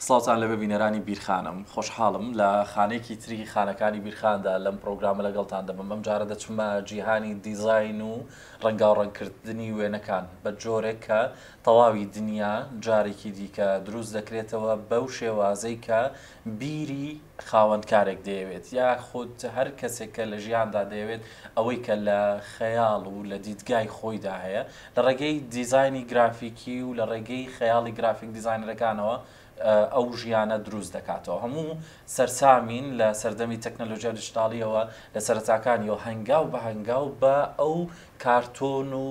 سڵاوتان لێبێ بینەرانی بیرخانم، خۆشحاڵم لە خانەیەکی تری خانەکانی بیرخاندا لەم پڕۆگرامە لەگەڵتان دەبم، ئەم جارە دەچمە جیهانی دیزاین و ڕەنگاوڕەنگکردنی وێنەکان بە جۆرێک کە تەواوی دنیا جارێکی دیکە دروست دەکرێتەوە بەو شێوازەی کە بیری خاوەنکارێک دەیەوێت یاخود هەر کەسێک کە لە ژیاندا دەیەوێت ئەوەی کە لە خەیاڵ و لە دیدگای خۆیدا هەیە لە ڕێگەی دیزاینی گرافیکی و لە ڕێگەی خەیاڵی گرافیک دیزاینەرەکانەوە ئەو ژیانە دروست دەکاتەوە. هەموو سەرسامین لە سەردەمی تەکنەلۆژیا و دیجیتاڵیەوە لە سەرەتاکانیەوە هەنگاو بە هەنگاو بە ئەو کارتۆن و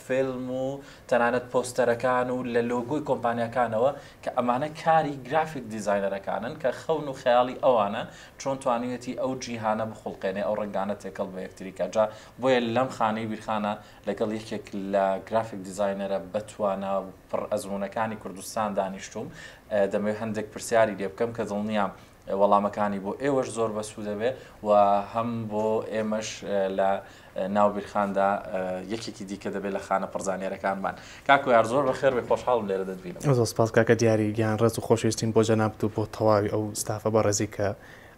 فیلم و تەنانەت پۆستەرەکان و لە لۆگۆی کۆمپانیاکانەوە کە ئەمانە کاری گرافیک دیزاینەرەکانن کە خەون و خەیاڵی ئەوانە چۆن توانیویەتی ئەو جیهانە بخوڵقێنێ ئەو ڕەنگانە تێکەڵ بە یەکتری کە جا بۆیە لەم خانەی بیرخانە لەگەڵ یەکێک لە گرافیک دیزاینەرە بەتوانا و پڕ ئەزموونەکانی کوردستان دانیشتووم، دەمەوێت هەندێک پرسیاری لێ بکەم کە دڵنیام وەڵامەکانی بۆ ئێوەش زۆر بەسوودە بێ و هەم بۆ ئێمەش لە ناو بیرخاندا یەکێکی دیکە دەبێت لە خانە پڕزانیارەکانمان. کاک کۆیار زۆر بەخێر بێ، خۆشحاڵم لێرە دەتبینم. زۆر سپاس کاکە دیاری گیان، ڕێز و خۆشەویستیم بۆ جەنابت و بۆ تەواوی ئەو ستافە بەڕێزی کە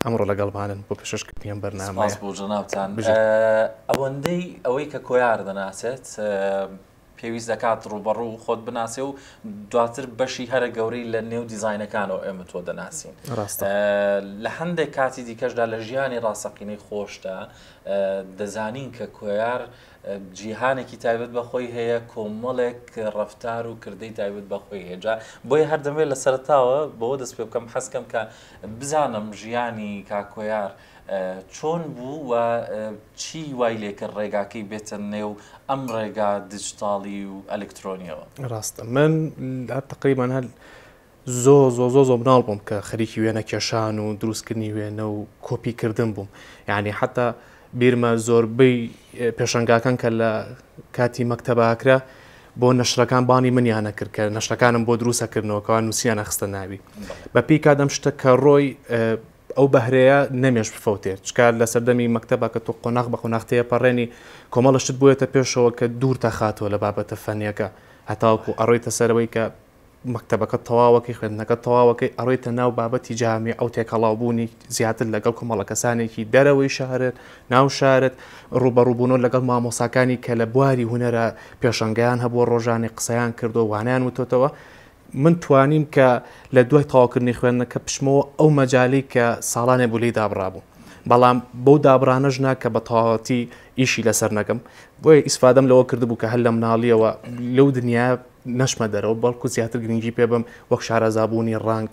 ئەمڕۆ لەگەڵمانن بۆ پێشکەشکردنی ئەم بەرنامەیە. سپاس بۆ جەنابتان. ئەوەندەی ئەوەی کە کۆیار دەناسێت پێویست دەکات ڕووبەڕوو خۆت بناسێ و دواتر بەشی هەرە گەورەی لە نێو دیزاینەکانەوە ئێمە تۆ دەناسین. ڕاستە. لە هەندێک کاتی دیکەشدا لە ژیانی ڕاستەقینەی خۆشدا دەزانین کە کۆیار جیهانێکی تایبەت بە خۆی هەیە، کۆمەڵێک ڕەفتار و کردەی تایبەت بە خۆی هەیە. جا بۆیە هەر دەمەوێت لە سەرەتاوە بەوە دەست پێ بکەم، حەز کەم کە بزانم ژیانی کاک کۆیار چۆن بوو و چی وای لێکرد ڕێگاکەی بێتە نێو ئەم ڕێگا دیجیتاڵی و ئەلکترۆنیەوە؟ ڕاستە من تقریبان هەر زۆ زۆ زۆ زۆ مناڵ بووم کە خەریکی وێنە کێشان و دروستکردنی وێنە و کۆپی کردن بووم یعنی حتا بیرمە زۆربەی پێشەنگاکان کە لە کاتی مەکتەباکرا بۆ نەشرەکان بانی منیانە کرد کە نەشرەکانم بۆ دروستە کردنەوە کەوا نووسیانە خستە ناوی بە پێی کادەم شتە کە ڕۆی ئەو بەهرەیە نەمێش بفەوتێت چکار لە سەردەمی مەکتەبە کە تۆ قۆناغ بە قۆناغ تێپەڕێنی کۆمەڵە شتت بۆیەتە پێشەوە کە دوور تەخاتەوە لە بابەتە فەنیەکە هەتاوەکو ئەڕۆیتە سەرەوەی کە مەکتەبەکەت تەواوەکەی خوێندنەکەت تەواوەکەی ئەڕۆیتە ناو بابەتی جامیعە و تێکەڵاوبوونی زیاتر لەگەڵ کۆمەڵە کەسانێکی دەرەوەی شارت ناو شارت ڕووبەڕووبوونەوە لەگەڵ مامۆساکانی کە لە بواری هونەرە پێشەنگیان هەبووە ڕۆژانێک قسەیان کردو وانیان وتۆتەوە من توانیم کە لە دوای تەواوکردنی خوێندنەکە بچمەوە ئەو مەجالی کە ساڵانێ بوو لێی دابڕابوو بەڵام بەو دابڕانەش نا کە بە تەواوەتی ئیشی لەسەر نەکەم بۆیە ئیسفادەم لەوە کردبوو کە هەر لە مناڵیەوە لەو دنیا نەچمە دەرەوە بەڵکو زیاتر گرنگی پێ بم وەک شارەزابوونی ڕەنگ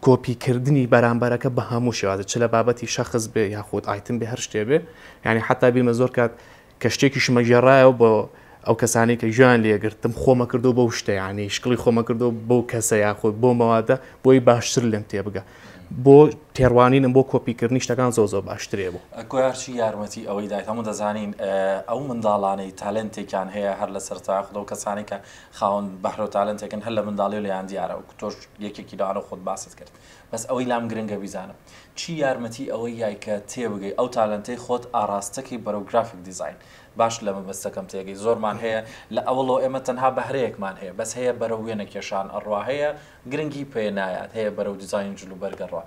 کۆپی کردنی بەرامبەرەکە بە هەموو شێوازە چ لە بابەتی شەخس بێ یاخود ئایتم بێ هەر شتێ بێ یعنی حتا بیرمە زۆر کات کە شتێکیشمە گێڕایەوە بۆ ئەو کەسانی کە گوێیان لێگرتم خۆمە کردو بەو شتە یعنی شکڵی خۆمە کردو بەو کەسە یاخود بۆ مەوادە بۆی باشتر لێم تێبگە بۆ تێڕوانینم بۆ کۆپیکردنی شتەکان زۆر زۆر باشترێ بوو. کۆیار چی یارمەتی ئەوەی دایت؟ هەموو دەزانین ئەو منداڵانەی تالنتێکیان هەیە هەر لە سەرەتاوە خود ئەو کەسانەی کە خاوەن بەهرە و تالنتێکن هەر لە منداڵیەوە لێیان دیارە وەکو تۆش یەکێکی لەوانە خۆت باست کرد بەس ئەوەی لام گرنگە بیزانم چی یارمەتی ئەوەی یای کە تێبگەی ئەو تالنتەی خۆت ئاڕاستەکەی بەرەو گرافیک دیزاین باش لە مەبەستەکەم تێگەی زۆرمان هەیە لە ئەوەڵەوە ئێمە تەنها بەهرەیەکمان هەیە بەس هەیە بەرەو وێنە کێشان ئەڕوا هەیە گرنگی پێ نایات هەیە بەرەو دیزاینی جل و بەرگ ئەڕوا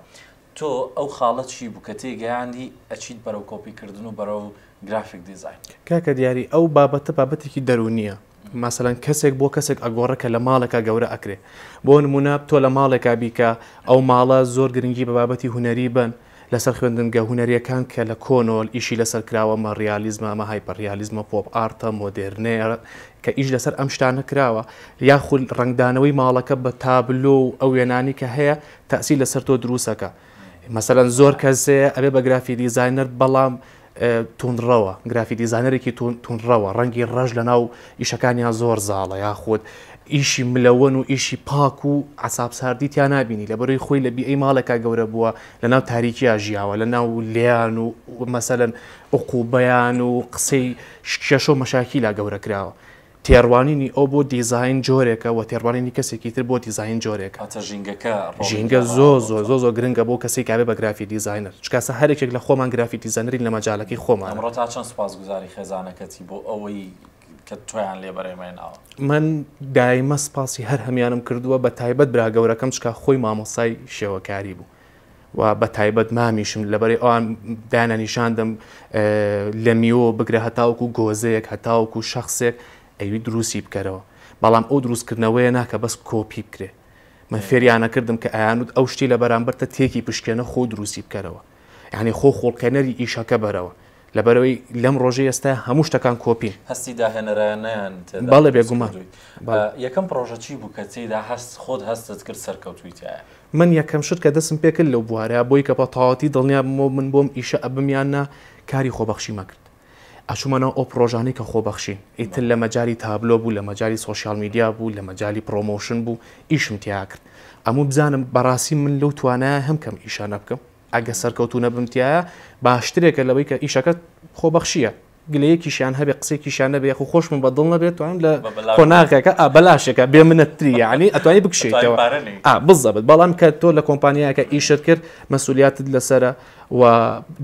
تۆ ئەو خاڵە چی بوو کە تێیگەیاندی ئەچیت بەرەو کۆپی کردن و بەرەو گرافیک دیزاین؟ کاکە دیاری ئەو بابەتە بابەتێکی دەروونیە مەسەلەن کەسێک بۆ کەسێک ئەگۆڕێ کە لە ماڵێکا گەورە ئەکرێ بۆ نمونە تۆ لە ماڵێکا بی کە ئەو ماڵە زۆر گرنگی بە بابەتی هونەری بەن لەسەر خوێندنگە هونەریەکان کە لە کۆنۆ ئیشی لەسەر کراوە مە ڕیالیزمە مە هایپەر ڕیالیزمە پۆپ ئارتە مۆدێرنەیە کە ئیش لەسەر ئەم شتانە کراوە یاخود ڕەنگدانەوەی ماڵەکە بە تابلۆ و ئەو وێنانی کە هەیە تەئسیر لەسەر تۆ دروستەکە مەسەلەن زۆر کەس هەیە ئەبێ بە گرافی دیزاینەر بەڵام توندڕەوە، گرافی دیزانەرێکی توندڕەوە، ڕەنگی ڕەش لەناو ئیشەکانیان زۆر زاڵە، یاخود ئیشی ملەوەن و ئیشی پاک و عەساب ساردی تیا نابینی، لەبەرەی خۆی لە بیئەی ماڵێکا گەورە بووە، لەناو تاریکیا ژیاوە، لەناو لێیان و مەسەلەن عقوبەیان و قسەی کێشە و مەشاکیلا گەورە کراوە. تێڕوانینی ئەو بۆ دیزاین جۆرێکە و تێڕوانینی کەسێکی تر بۆ دیزاین جۆرێکە. واتە ژینگەکە ڕۆڵی ژینگە گێڕاوە زۆر بۆ زۆر تۆ. زۆر زۆر گرنگە بۆ کەسێک کە ئەبێ بە گرافیک دیزاینەر. چونکە ئەستا هەر یەکێک لە خۆمان گرافیک دیزاینەرین لە مەجالەکەی خۆمانا. ئەمڕۆ تا چەند سوپاسگوزاری خێزانەکەتی بۆ ئەوەی کە تۆیان لێ بەرهەمهێناوە؟ من دایمە سپاسی هەر هەمیانم کردووە بە تایبەت برا گەورەکەم چکا خۆی مامۆستای شێوەکاری بوو و بە تایبەت مامیشم لەبەری ئەوان دایانە نیشاندم لە میوە بگرە هەتاوەکو گۆزەیەک هەتاوەکو شەخسێک ئەوی دروستی بکەرەوە بەڵام ئەو دروستکردنەوەیە ناکە بەس کۆپی بکرێ من فێریانە کردم کە ئەیانوت ئەو شتی لە بەرامبەرتە تێکی پشکێنە خۆ دروستی بکەرەوە یعنی خۆ خۆڵقێنەری ئیشەکە بەرەوە لەبەرئەوەی لەم ڕۆژەی ئێستا هەموو شتەکان کۆپین. هەستی داهێنەرانەیان تێدا بەڵێ دروست بێگومان کردوویت. بەڵێ. یەکەم پڕۆژە چی بوو کە تێیدا هەست خۆت هەستت کرد سەرکەوتووی تیایا؟ من یەکەم شت کە دەستم پێ کرد لەو بوارە بۆی کە بە تەواوەتی دڵنیا بمەوە من بۆم ئیشە ئەبم یان نا کاری خۆبەخشیمە کرد. ئەچوومە ناو ئەو پڕۆژانەی کە خۆبەخشین. ئیتر لە مەجالی تابلۆ بوو، لە مەجالی social media بوو، لە مەجالی promotion بوو، ئیشم تیا کرد. ئەموو بزانم بەڕاستی من لەو توانایە هەم کەم ئیشانە بکەم. ئەگە سەرکەوتوو نەبم تیایا باشترێکە لەوەی کە ئیشەکە خۆبەخشیە گلەیەکیشیان هەبێ قسێکیشیان نەبێ یاخو خۆشم بە دڵ نەبێت توانم لە قۆناغێکە ئا بەلاشێکە بێ منەتری یعنی ئەتوانی بکشیتەوە ئا بزەبت بەڵام کە تۆ لە کۆمپانیایەکە ئیشت کرد مەسولیاتت لەسەرە و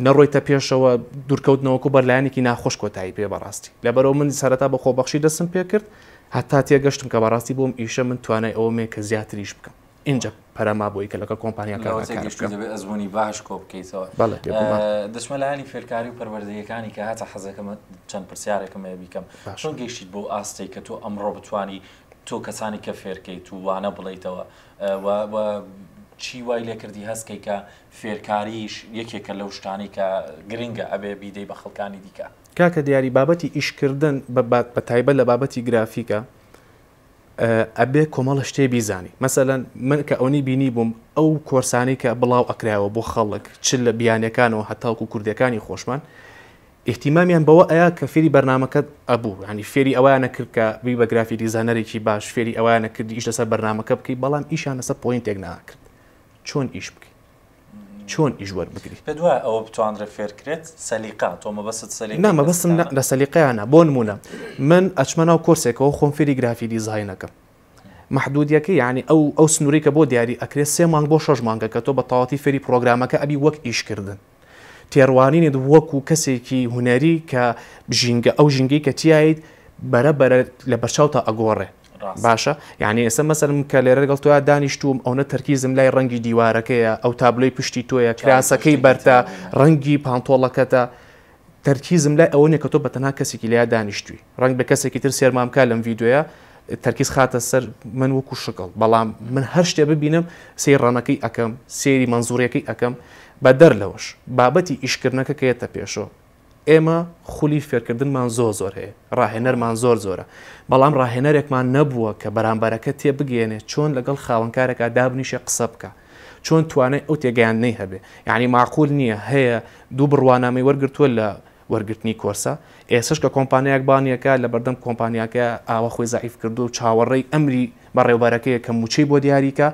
نەڕۆیتە پێشەوە دوورکەوتنەوەکو بەرلایەنێکی ناخۆش کۆتایی پێ بەڕاستی لەبەرەوە من سەرەتا بە خۆبەخشی دەستم پێ کرد هەتا تێگەشتم کە بەڕاستی بۆم ئیشە من توانای ئەوەمێ کە زیاتریش بکەم ئینجا پەرە مابووی کە لەگەڵ کۆمپانیاکان لەوە تێگەیشتووی دەبێت ئەزموونی باش کۆ بکەیتەوە. بەڵێ بێگومان. دەچمە لایەنی فێرکاری و پەروەردەییەکانی کە هاتە حەزەکەم چەند پرسیارێکم هەیە بیکەم. چۆن گەیشتیت بەو ئاستەی کە تۆ ئەمڕۆ بتوانی تۆ کەسانی کە فێرکەیت و وانە بڵێیتەوە و و چی وای لێکردی هەست کەی کە فێرکاریش یەکێکە لەو شتانەی کە گرنگە ئەبێ بیدەی بە خەڵکانی دیکە؟ کاکە دیاری بابەتی ئیشکردن بە تایبەت لە بابەتی گرافیکە ئەبێ کۆمەڵە شتێ بیزانی مەسەلەن من کە ئەونی بینی بووم ئەو کۆرسانەی کە بڵاو ئەکرایەوە بۆ خەڵک چ لە بیانەکانەوە هەتاوکو کوردەکانی خۆشمان ئیهتیمامیان بەوە ئەیا کە فێری بەرنامەکە ئەبوو ینی فێری ئەویانە کرد کە بی بە graphic designer ێکی باش فێری ئەویانە کردی ئیش لەسەر بەرنامەکە بکەی بەڵام ئیشیان لەسەر point ێک ناکرد چۆن ئیش بکەی چۆن ئیش وەربگری؟ پێت وایە ئەوە بتوانرێت فێرکرێت؟ سەلیقە، تۆ مەبەستت سەلیقەی نا مەبەستم کەسەکانە؟ لە سەلیقەیانە، بۆ نموونە من ئەچمە ناو کۆرسێکەوە خۆم فێری graphic design ئەکەم، مەحدودیەکەی یانی ئەو ئەو سنوورەی کە بۆ دیاری ئەکرێت سێ مانگ بۆ شەش مانگە کە تۆ بە تەواوەتی فێری پڕۆگرامەکە ئەبی وەک ئیشکردن تێڕوانینت وەکو کەسێکی هونەری کە ژینگە ئەو ژینگەی کە تیایت بەرە بەرە لە بەرچاوتا ئەگۆڕێ باشە یعنی ئێستا مەسەلەن کە لێرە لەگەڵ تۆیا دانیشتووم ئەونە تەرکیزم لای ڕەنگی دیوارەکەیە ئەو تابلۆی پشتی تۆیە کراسەکەی بەرتە ڕەنگی پانتۆڵەکەتە تەرکیزم لای ئەوە نیە کە تۆ بە تەنها کەسێکی لیا دانیشتوی ڕەنگ بە کەسێکی تر سێرمان بکا لەم ڤیدیۆیە تەرکیز خاتە سەر من وەکو شکڵ بەڵام من هەر شتێ ببینم سەیر ڕەنەکەی ئەکەم سێری مەنزوڕیەکەی ئەکەم بەدەر لەوەش بابەتی ئیشکردنەکە کە یەتە پێشەوە ئێمە خولی فێرکردنمان زۆر زۆر هەیە، ڕاهێنەرمان زۆر زۆرە، بەڵام ڕاهێنەرێکمان نەبووە کە بەرامبەرەکە تێبگەیەنێ چۆن لەگەڵ خاوەنکارێکا دابنیشێ قسە بکا، چۆن توانای ئەو تێگەیاندنەی هەبێ، یەعنی مەعقول نییە هەیە دوو بڕوانامەی وەرگرتووە لە وەرگرتنی کۆرسە، ئێستەش کە کۆمپانیایەک بانگی ئەکا لەبەردەم کۆمپانیاکەیا ئاوا خۆی زەعیف کردووە و چاوەڕێی ئەمری بەڕێوبەرەکەیە کە مووچەی بۆ دیاری کا،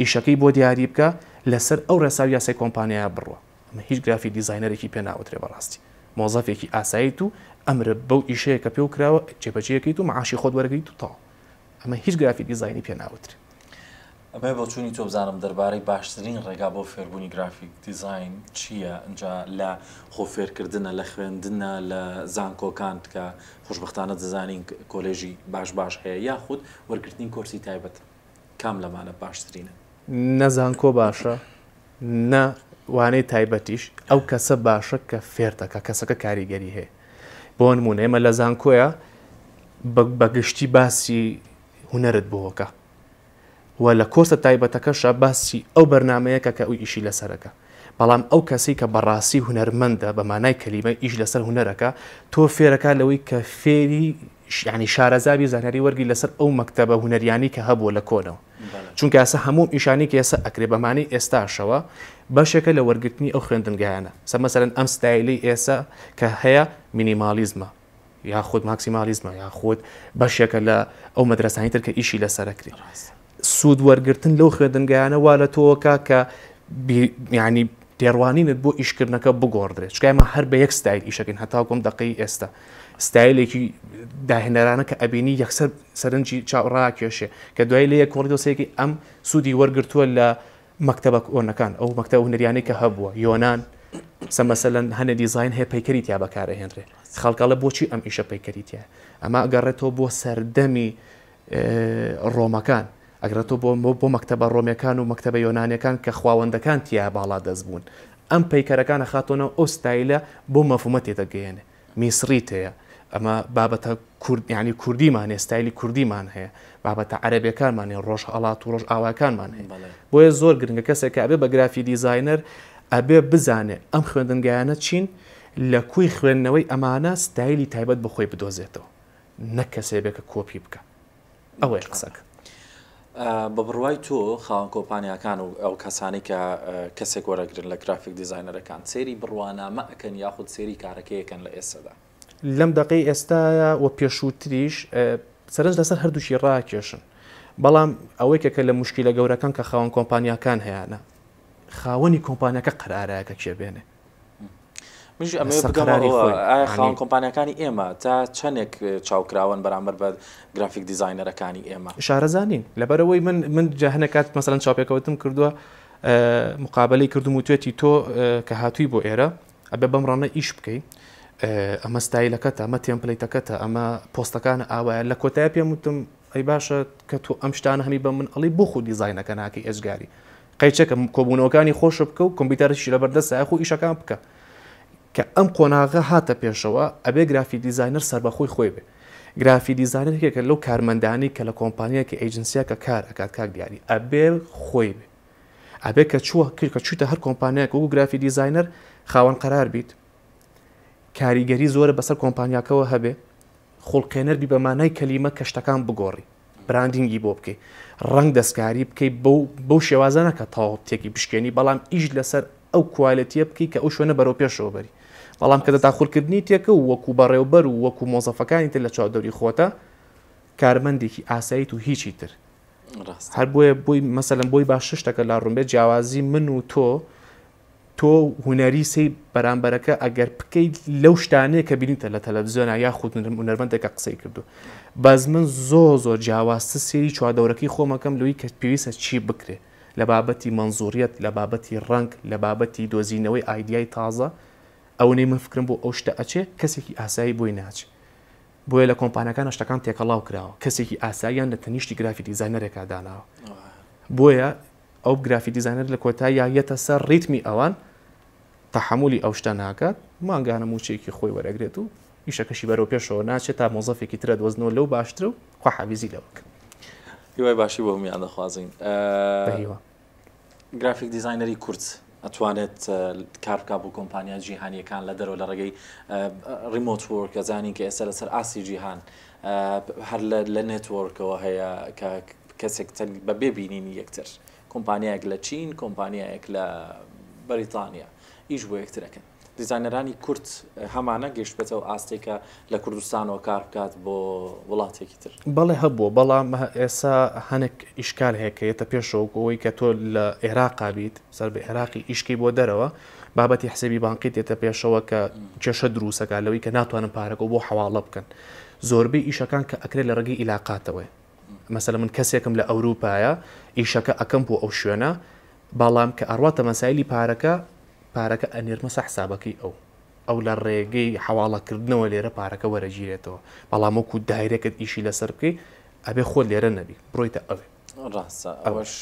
ئیشەکەی بۆ دیاری بکا، لەسەر ئەو ڕێسا و یاسای کۆمپانیایە بڕوا. ئەمە هیچ graphic designer ێکی پێ ناوترێ بەڕاستی مۆزەفێکی ئاساییت و ئەمرت بەو ئیشەیە کە پێو کراوە جێبەجێکەیت و معاشی خۆت وەرەگریت و تەواو ئەمە هیچ graphic design ی پێ ناوترێ. ئەمەوێ بۆچوونی تۆ بزانم دەربارەی باشترین ڕێگا بۆ فێربوونی graphic design چییە ئینجا لە خۆ فێرکردنە لە خوێندنە لە زانکۆکان کە خۆشبەختانە دەزانین کۆلێژی باش باش هەیە یاخود وەرگرتنی کۆرسی تایبەت کام لەمانە باشترینە؟ نە زانکۆ باشە نە وانەی تایبەتیش ئەو کەسە باشە کە فێر دەکا کەسەکە کاریگەری هەیە بۆ نمونە ئێمە لە زانکۆیە بە گشتی باسی هونەرت بۆکە و لە کۆرسە تایبەتەکەشە باسی ئەو بەرنمەیەکە کە ئەو ئیشی لەسەرەکە بەڵام ئەو کەسی کە بەڕاستی هونەرمەندە بە مانای کەلیمە ئیش لەسەر هونەرەکە تۆ فێرەکە لەوەی کە فێری یانی شارەزابی زانیاری وەرگری لەسەر ئەو مەکتەبە هونەریانەی کە هەبووە لە کۆنەوە چونکە ئێستا هەموو ئیشانی کە ئێستا ئەکرێ بەمانەی ئێستاشەوە بەشێکە لە وەرگرتنی ئەو خوێندنگایانە سە مەسەرەن ئەم ستایلی ئێستا کە هەیە مینیمالیزمە یاخود ماکسیمالیزمە یاخود بەشێکە لە ئەو مەدرسانی تر کە ئیشی لەسەرەکرێ سوود وەرگرتن لەو خوێندنگایانە وا لە تۆکا کە ینی تێڕوانینت بۆ ئیشکردنەکە بگۆڕدرێت چونکە ئێمە هەر بە یەک ستایل ئیشەکەین هەتاوەکو ئەم دەقەی ئێستا ستایلێکی داهێنەرانە کە ئەبینی یەکسەر سەرنجی چاو ڕاکێشێ کە دوای لێ کۆڵی دۆسێکی ئەم سوودی وەرگرتووە لە مەکتەبە کۆنەکان ئەو مەکتەبە هونەریانەی کە هەبووە یۆنان. سە مەسەلەن هەنێ دیزاین هەیە پەیکەری تیا بەکارئەهێنرێ خەڵک ئەڵێ بۆچی ئەم ئیشە پەیکەری تیایە ئەمە ئەگەڕێتەوە بۆ سەردەمی ڕۆمەکان ئەگەڕێتەوە بۆ بۆ مەکتەبە ڕۆمیەکان و مەکتەبە یۆنانیەکان کە خواوەندەکان تیا باڵا دەست بوون ئەم پەیکەرەکان ئەخاتەوە ناو ئەو ستایلە بۆ مەفهومە تێدەگەیەنێ میسڕیت هەیە ئەمە بابەتە کورد یعنی کوردیمان هەیە ستایلی کوردیمان هەیە بابەتە عەرەبیەکانمان هەیە ڕۆژهەڵات و ڕۆژئاواکانمان هەیە بۆیە زۆر گرنگە کەسێک کە ئەبێ بە گرافی دیزاینەر ئەبێ بزانێ ئەم خوێندنگایانە چین لە کوی خوێندنەوەی ئەمانە ستایلی تایبەت بە خۆی بدۆزێتەوە نەک کەسێ بێ کە کۆپی بکە ئەوەیە قسەکە. بە بڕوای تۆ خاوەن کۆمپانیاکان و ئەو کەسانەی کە کەسێک وەرەگرن لە گرافیک دیزاینەرەکان سەیری بڕوانامە ئەکەن یاخود سەیری کارەکەی ئەکەن لە ئێستەدا؟ لەم دەقەی ئێستایا و پێشووتریش سەرنج لەسەر هەردووکی ڕاکێشن بەڵام ئەوەی کە کە لە موشکیلە گەورەکان کە خاوەن کۆمپانیاکان هەیانە خاوەنی کۆمپانیاکە قەرارە کە کێ بێنێ. منیش ئەمەوێ لەسەر بگەمە قەراری ئەوە خۆی ئایا یانی. خاوەن کۆمپانیاکانی ئێمە تا چەندێک چاوکراوەن بەرامبەر بە گرافیک دیزاینەرەکانی ئێمە؟ شارەزا نین لەبەرئەوەی من من جا هەنێک کات مەسەلەن چاوپێکەوتم کردووە مقابەلەی کردم و توێتی تۆ کە هاتووی بۆ ئێرە ئەبێ بەم ڕەنە ئیش بکەی ئەمە ستایلەکەتە ئەمە template ەکەتە ئەمە پۆستەکانە ئاوایە لە کۆتای پێم وتم ئەی باشە کە تۆ ئەم شتانە هەمی بە من ئەڵی بۆ خۆ دیزاینەکە ناکەی ئێجگاری قەیچەکە کۆبوونەوەکانی خۆشە بکە و کۆمپیوتەرشی لەبەر دەستە خۆ ئیشەکان بکە کە ئەم قۆناغە هاتە پێشەوە ئەبێ گرافی دیزاینەر سەربەخۆی خۆی بێ گرافی دیزاینەر یەکێکە لەو کارمەندانی کە لە کۆمپانیایەکی ئەیجنسیەکە کار ئەکات کاک دیاری ئەبێ خۆی بێ ئەبێ کە چووە کە چوویتە هەر کۆمپانیایەک وەکو گرافی دیزاینەر خاوەن قەرار بیت کاریگەری زۆرە بەسەر کۆمپانیاکەوە هەبێ خوڵقێنەر بی بە مانای کەلیمە کە شتەکان بگۆڕی branding ی بۆ بکەی ڕەنگ دەستکاری بکەی بەو بەو شێوازە نەکە تەواو تێکی بشکێنی بەڵام ئیش لەسەر ئەو quality یە بکەی کە ئەو شوێنە بەرەو پێشەوە بەری بەڵام کە تەداخولکردنی تێکە و وەکو بەڕێوبەر و وەکو مۆزەفەکانی تر لە چواردەوری خۆتە کارمەندێکی ئاساییت و هیچی تر هەر بۆیە بۆی مەسەلەن بۆی باش شتەکە لا ڕوون بێت جیاوازی من و تۆ تۆ هونەری سەی بەرامبەرەکە ئەگەر بکەیت لەو شتانەیە کە بینیتە لە تەلەڤزیۆنا یاخود هونەرمەندێکە قسەی کردو بەس من زۆ زۆر جیاوازتر سێری چواردەورەکەی خۆمەکەم لەوەی کە پێویستە چی بکرێ لە بابەتی مەنزوریەت لە بابەتی ڕەنگ لە بابەتی دۆزینەوەی ئایدیای تازە ئەوەنەی من فکرم بۆ ئەو شتە ئەچێ کەسێکی ئاسایی بۆی ناچێ بۆیە لە کۆمپانیاکانە شتەکان تێکەڵاو کراوە کەسێکی ئاساییان لە تەنیشتی گرافی دیزاینەرێکا داناوە بۆیە ئەو گرافی دیزاینەر لە کۆتاییا یەتە سەر ڕیتمی ئەوان تەحەمولی ئەو شتە ناکات مانگانە موچەیەکی خۆی وەرەگرێت و ئیشەکەشی بەرەو پێشەوە ناچێت تا مۆزەفێکی ترە دۆزنەوە لەو باشترە و خواحافیزی لەوە کەن. هیوای باشی بۆ هەموویان دەخوازین. بەهیوا. گرافیک دیزاینەری کورد ئەتوانێت کار بکات بۆ کۆمپانیا جیهانیەکان لە دەرەوە لە ڕێگەی remote work ئەزانین کە ئێستا لەسەر ئاستی جیهان هەر لە network ەوە هەیە کە کەسێک بە بێ بینینی یەکتر کۆمپانیایەک لە چین کۆمپانیایەک لە بەریتانیا ئیش بۆ یەکترەکەن دیزاینەرانی کورد هەمانە گەشتبێتەوە ئاستێک کە لە کوردستانەوە کار بکات بۆ وڵاتێکی تر. بەڵێ هەبووە بەڵام ئێسا هەنێک ئیشکال هەیە کە یەتە پێشەوە وەکو ئەوەی کە تۆ لە ئێراقا بیت سەر بە ئێراقی ئیشکەی بۆ دەرەوە بابەتی حسێبی بانقی دێتە پێشەوە کە کێشە دروستەکە لەوەی کە ناتوانن پارەکە بۆ حەواڵە بکەن زۆربەی ئیشەکان کە ئەکرێت لە ڕێگەی ئیلاقاتەوەی مەسەلە من کەسێکم لە ئەوروپایە ئیشەکە ئەکەم بۆ ئەو شوێنە بەڵام کە ئەڕواتە مەسایلی پارەکە پارەکە ئەنێرمە سە حسابەکەی ئەو ئەو لە ڕێگەی حەواڵەکردنەوە لێرە پارەکە وەرەگیرێتەوە بەڵام وەکو direct ئیشی لەسەر بکەی ئەبێ خۆت لێرە نەبی بڕۆیتە ئەوێ. ڕاستە ئەوەش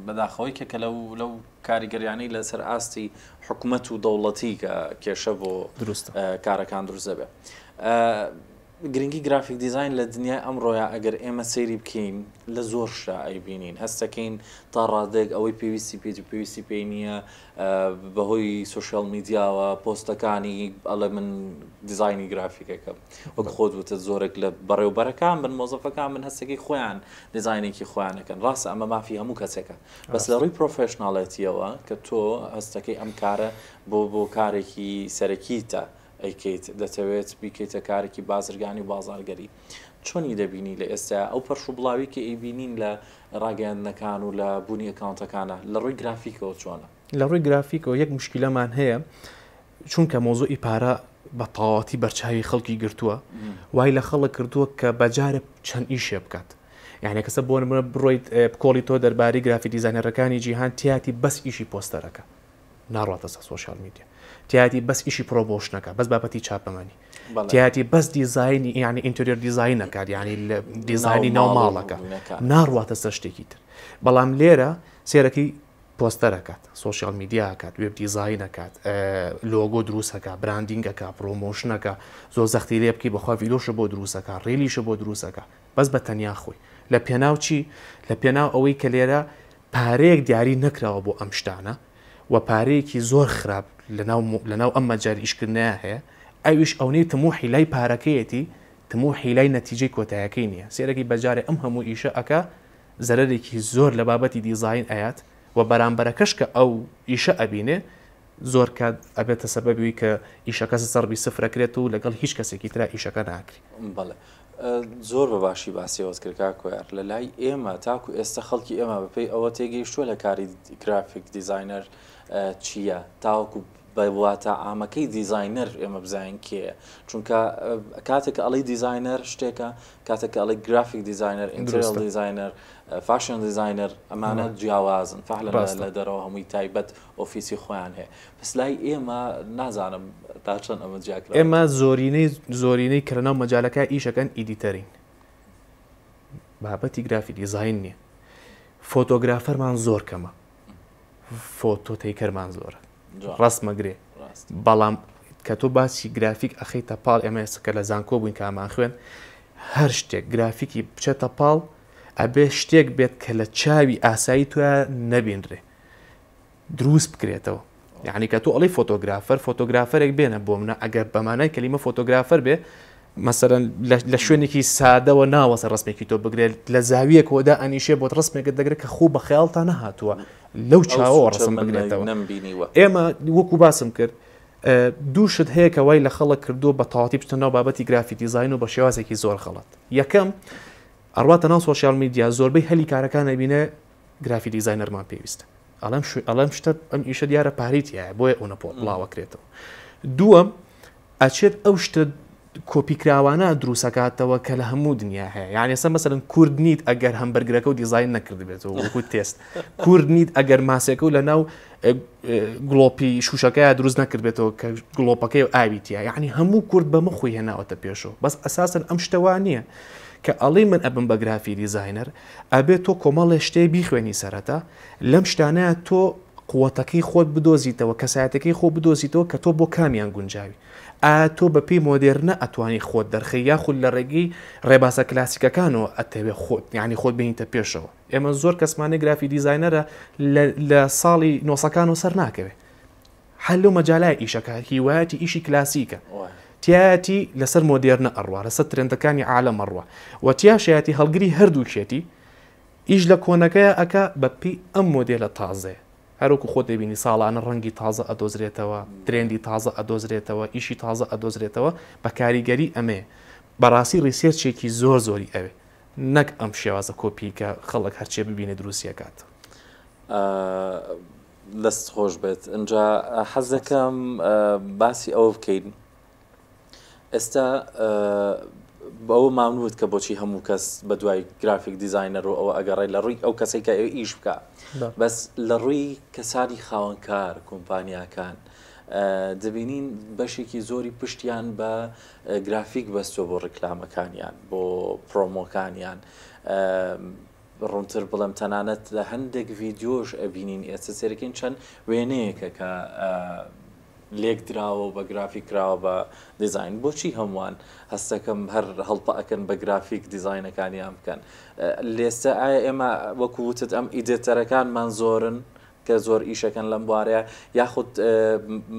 بەداخەوەی کە کە لەو لەو کاریگەریانەی لەسەر ئاستی حکومەت و دەوڵەتی کە کێشە بۆ دروستە کارەکان دروست دەبێت. گرنگی گرافیک دیزاین لە دنیای ئەمڕۆیا ئەگەر ئێمە سەیری بکەین لە زۆر شتا ئەیبینین هەستەکەین تا ڕادەیەک ئەوەی پێویستی پێیت و پێویستی پێی نییە بەهۆی سۆشیال میدیاوە پۆستەکانی ئەڵێ من دیزاینی گرافیکەکەم وەک خۆت وتت زۆرێک لە بەڕێوبەرەکان بن مۆزەفەکان بن هەستەکەی خۆیان دیزاینێکی خۆیانەکەن ڕاستە ئەمە مافی هەموو کەسێکە بەس لە ڕووی professional ێتیەوە کە تۆ هەستەکەی ئەم کارە بۆ بۆ کارێکی سەرەکیتە ئەیکەیت دەتەوێت بیکەیتە کارێکی بازرگانی و بازاڕگەری چۆنی دەبینی لە ئێستایا ئەو پەرش و بڵاوی کە ئەیبینین لە ڕاگەیاندنەکان و لە بوونی ئەکاونتەکانە لە ڕووی گرافیکەوە چۆنە؟ لە ڕووی گرافیکەوە یەک موشکیلەمان هەیە چونکە مەوزوعی پارە بە تەواوەتی بەرچاوی خەڵکی گرتووە وای لە خەڵک کردووە کە بەجارێ چەند ئیشێ بکات یعنی کەسە بۆ نمونە بڕۆیت بکۆڵی تۆ دەربارەی گرافیک دیزاینەرەکانی جیهان تیاتی بەس ئیشی پۆستەرەکە. ناڕواتە سەر social media تیایەتی بەس ئیشی promotion ەکە بەس بابەتی چاپەمەنی تیایەتی بەس دیزاینی یعنی interior design ەکات یعنی دیزاینی ناو ماڵەکە ناڕواتە سەر شتێکی تر بەڵام لێرە سێرەکەی پۆستەر ئەکات social media ئەکات web design ئەکات لۆگۆ دروست ئەکا branding ئەکا promotion ئەکا زۆر زەختی لێ بکەی بەخوا ڤیدۆشە بۆ دروست ئەکا reel یشە بۆ دروست ئەکا بەس بە تەنیا خۆی لە پێناو چی لە پێناو ئەوەی کە لێرە پارەیەک دیاری نەکراوە بۆ ئەم شتانە و پارەیەکی زۆر خراپ لەناو لەناو ئەم مەجای ئیشکردنەیە هەیە ئەویش ئەونەی تموحی لای پارەکەیەتی تموحی لای نەتیجەی کۆتایەکەی نییە سێرەکی بەجارێ ئەم هەموو ئیشە ئەکا زەرەرێکی زۆر لە بابەتی دیزاین ئەیات و بەرامبەرەکەش کە ئەو ئیشە ئەبینێ زۆر کات ئەبێتە سەبەبی کە ئیشەکە زەڕبی سفر ئەکرێت و لەگەڵ هیچ کەسێکی ترا ئیشەکە ناکری. بەڵێ زۆر بە باشی باسی ئەوەت کرد کاک کۆیار لە لای ئێمە تاکو ئێستا خەڵکی ئێمە بەپێی ئەوە تێگەیشتووە لە کاری graphic designer چییە تاوەکو بە واتا عامەکەی دیزاینەر ئێمە بزانین کێیە چونکە کاتێک کە ئەڵێی دیزاینەر شتێکە کاتێک کە ئەڵێی graphic designer interior designer fashion designer ئەمانە جیاوازن فعلا لە دەرەوە هەمووی تایبەت ئۆفیسی خۆیان هەیە بەس لای ئێمە نازانم تا چەند ئەمە جیاکرا ئێمە زۆرینەی زۆرینەی کە لەناو مەجالەکە ئیشەکەن editor ین بابەتی graphic design نییە photographer مان زۆر کەمە photo taker مان زۆرە ڕەسمەگرێ بەڵام کە تۆ باسی گرافیک ئەخەیتە پاڵ ئێمە ئێستا کە لە زانکۆ بووین کامان خوێن هەر شتێک گرافیکی بچێتە پاڵ ئەبێ شتێک بێت کە لە چاوی ئاسایی تۆ نەبینرێ دروست بکرێتەوە یعنی کە تۆ ئەڵی photographer photographer ێک بێنە بۆ منە ئەگەر بەمانای کەلیمە photographer بێ مەسەلەن لە شوێنێکی سادەوە ناوەستێ ڕەسمێکی تۆ بگرێت لە زاویەکەوە دا ئەنیشێ بۆت ڕەسمێکت دەگرێت کە خۆ بە خەیاڵتا نەهاتووە لەو چاوەوە ڕەسم بگرێتەوە ئێمە وەکو باسم کرد دوو شت هەیە کە وای لە خەڵک کردووە بە تەواتی بچنە ناو بابەتی graphic design و بە شێوازێکی زۆر غەڵەت یەکەم ئەڕواتە ناو social media زۆربەی هەلی کارەکان ئەبینێ graphic designer مان پێویستە ئەڵێم ئەڵێم شتە ئەم ئیشە دیارە پارەی تایە بۆیە ئەو نەپۆ بڵاوەکرێتەوە دووەم ئەچێت ئەو شتە کۆپیکراوانە دروستەکاتەوە کە لە هەموو دنیا هەیە یعنی ئێستا مەسەلەن کورد نیت ئەگەر هەمبەرگرەکە و دیزاین نەکردبێتەوە وەکو تێست کورد نیت ئەگەر ماسێکە و لە ناو گڵۆپی شوشەکەی دروست نەکردبێتەوە کە گڵۆپەکەی و ئاوی تیا یعنی هەموو کورد بەمە خۆی هێناوەتە پێشەوە بەس ئەساسن ئەم شتەوە نییە کە ئەڵێ من ئەبم بە graphic designer ئەبێت تۆ کۆمەڵێ شتێ بیخوێنی سەرەتا لەم شتانەیە تۆ قوتەکەی خۆت بدۆزیتەوە، کەسایەتەکەی خۆ بدۆزیتەوە کە تۆ بۆ کامیان گونجاوی. ئایا تۆ بە پێی مۆدێرنە ئەتوانی خۆت دەرخەی یاخود لە ڕێگەی ڕێبازە کلاسیکەکانەوە ئەتەوێ خۆت یانی خۆت بێنیتە پێشەوە. ئێمە زۆر کەسمانەیە graphic designer ە لە لە ساڵی نۆسەکانەوە سەر ناکەوێ. هەر لەو مەجالایە ئیشەکە هیوایەتی ئیشی کلاسیکە. تیایەتی لەسەر مۆدێرنە ئەڕوا، لەسەر ترێندەکانی عالەم ئەڕوا و تیاشایەتی هەڵگری هەردووکیەتی. ئیش لە کۆنەکەیا ئەکا بە پێی ئەم مۆدێلە تازەیە. هەروەکو خۆت دەبینی ساڵانە ڕەنگی تازە ئەدۆزرێتەوە، trend ی تازە ئەدۆزرێتەوە، ئیشی تازە ئەدۆزرێتەوە، بە کاریگەری ئەمەیە. بەڕاستی research ێکی زۆر زۆری ئەوێ. نەک ئەم شێوازە کۆپی کە خەڵک هەرچێ ببینێ دروستی ئەکات. دەست خۆش بێت. ئینجا حەز دەکەم باسی ئەوە بکەین ئێستا ئەوە ماونوت کە بۆچی هەموو کەس بە دوای graphic designer و ئەوە ئەگەڕێ لە ڕووی ئەو کەسێک کە ئەوێ ئیش بکە بەس لە ڕووی کەسانی خاوەنکار کۆمپانیاکان دەبینین بەشێکی زۆری پشتیان بە گرافیک بەستۆ بۆ ڕیکلامەکانیان بۆ پرۆمۆکانیان ڕوونتر بڵێم تەنانەت لە هەندێک ڤیددیۆش ئەبینین ئێستا سێرەکەین چەند وێنەیەکە کە لێک دراوە و بە گرافیک کراوە بە دیزاین بۆچی هەمووان هەستەکەم هەر هەڵپە ئەکەن بە گرافیک دیزاینەکانیان بکەن لێستە ئایا ئێمە وەکو وتت ئەم editor ەکانمان زۆرن کە زۆر ئیشەکەن لەم بوارەیە یاخود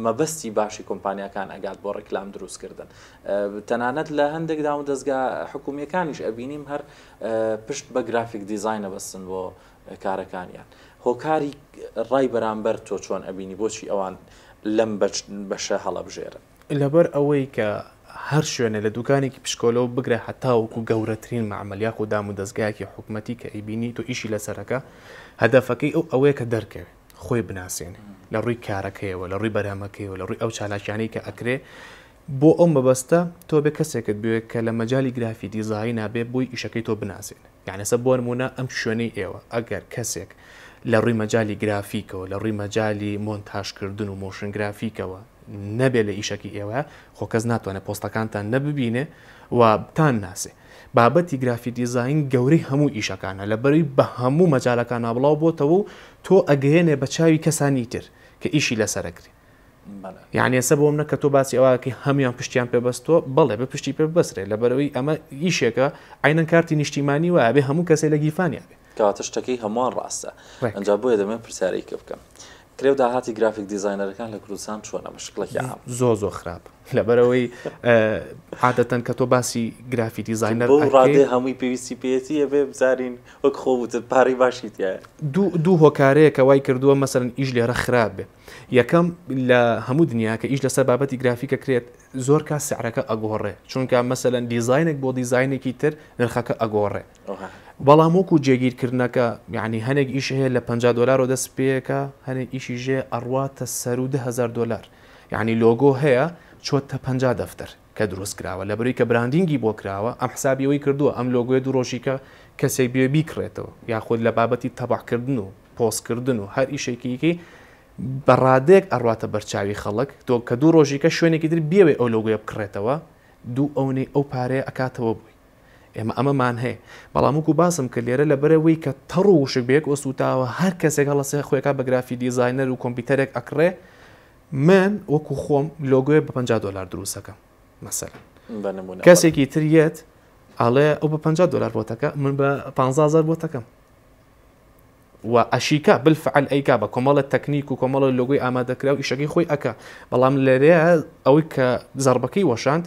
مەبەستی باشی کۆمپانیاکان ئەگات بۆ ڕیکلام دروستکردن تەنانەت لە هەندێک دام و دەستگا حکومیەکانیش ئەبینیم هەر پشت بە graphic design ە بەستن بۆ کارەکانیان هۆکاری ڕای بەرامبەر تۆ چۆن ئەبینی بۆچی ئەوان لەم بەشە هەڵەبژێرن؟ لەبەر ئەوەی کە هەر شوێنێ لە دوکانێکی پشکۆلەوە بگرە هەتاوەکو گەورەترین مەعمەل یاخود دامودەزگایەکی حکومەتی کە ئەیبینی تۆ ئیشی لەسەرەکە هەدەفەکەی ئەو ئەوەیە کە دەرکەوێ خۆی بناسێنێ لە ڕووی کارەکەیەوە لە ڕووی بەرهەمەکەیەوە لە ڕووی ئەو چالاکیانەی کە ئەکرێ بۆ ئەو مەبەستە تۆ بێ کەسێکت بوێ کە لە مەجالی graphic design ا بێ بۆی ئیشەکەی تۆ بناسێنێ یعنی سە بۆ نمونە ئەم شوێنەی ئێوە ئەگەر کەسێک لە ڕووی مەجالی گرافیکەوە، لە ڕووی مەجالی مۆنتاژکردن و motion graphic ەوە نەبێ لە ئیشەکی ئێوە، خۆ کەس ناتوانێ پۆستەکانتان نە ببینێ و بتان ناسێ. بابەتی graphic design گەورەی هەموو ئیشەکانە، لەبەرئەوەی بە هەموو مەجالەکانا بڵاو بۆتەوە و تۆ ئەگەیەنێ بە چاوی کەسانی تر کە ئیشی لەسەر ئەکرێ. یانی ئێستا بۆ منە کە تۆ باسی ئەوە ئەکەی هەموویان پشتیان پێ بەستووە، بەڵێ بێ پشتی پێ ببەسترێ، لەبەرئەوەی ئەمە ئیشێکە عەینەن کارتی نیشتیمانی وایە بێ هەموو کەسێ لە گیرفانیا بێ. کەواتە شتەکەی هەمووان ڕاستە. ئەنجا بۆیە دەمەوێت پرسیارێکە بکەم. کرێ و داهاتی graphic designer ەکان لە کوردستان چۆنە بە شکڵێکی عام؟ زۆر زۆر خراپ. لەبەرئەوەی عادەتەن کە تۆ باسی graphic designer بەو ڕادەیە هەمووی پێویستی پێیەتی ئەبێ بزانین وەک خۆ وتت پارەی باشی تیایە. دوو هۆکارەیە کە وای کردووە مەسەلەن ئیش لێرە خراپ بێ. یەکەم لە هەموو دنیا کە ئیش لەسەر بابەتی گرافیکە کرێت زۆر کات سعرەکە ئەگۆڕێ چونکە مەسەلەن دیزاینێک بۆ دیزاینێکی تر نرخەکە ئەگۆڕێ. بەڵام وەکو جێگیرکردنەکە یعنی هەنێک ئیش هەیە لە 50 دۆلارەوە دەست پێکە هەنێک ئیشی ژێ ئەڕواتە سەرو 10هزار دۆلار یعنی لۆگۆ هەیە چۆتە 50 دەفتەر کە دروست کراوە لەبەرەی کە branding ی بۆ کراوە ئەم حسابی ئەوەی کردووە ئەم لۆگۆیە دوو ڕۆژیکە کەسێک بێ بیکڕێتەوە یاخود لە بابەتی تەبعکردن و پۆستکردن و هەر ئیشێکیکەی بە ڕادەیەک ئەڕواتە بەرچاوی خەڵک تۆ کە دوو ڕۆژیکە شوێنێکی تر بیەوێ ئەو لۆگۆیە بکڕێتەوە دوو ئەونەی ئەو پارەیە ئەکاتەوە بۆی ئێمە ئەمەمان هەیە بەڵام وەکو باسم کرد لێرە لەبەرئەوەی کە تەڕ و وشک بەیەک ئۆسوتاوە هەر کەسێک هەڵەسێ خۆیەکا بە graphic designer و کۆمپیوتەرێک ئەکڕێ من وەکو خۆم لۆگۆیە بە 50 دۆلار دروستەکەم مەسەلەن کەسێکی تر یەت ئەڵێ ئەو بە 50 دۆلار بۆتەکە من بە 15000 بۆتەکەم و ئەشیکا بالفعل ئەیکا بە کۆمەڵە تەکنیک و کۆمەڵە لۆگۆی ئامادەکراو ئیشەکەی خۆی ئەکا بەڵام لێرەیە ئەوەی کە زەڕبەکەی وەشاند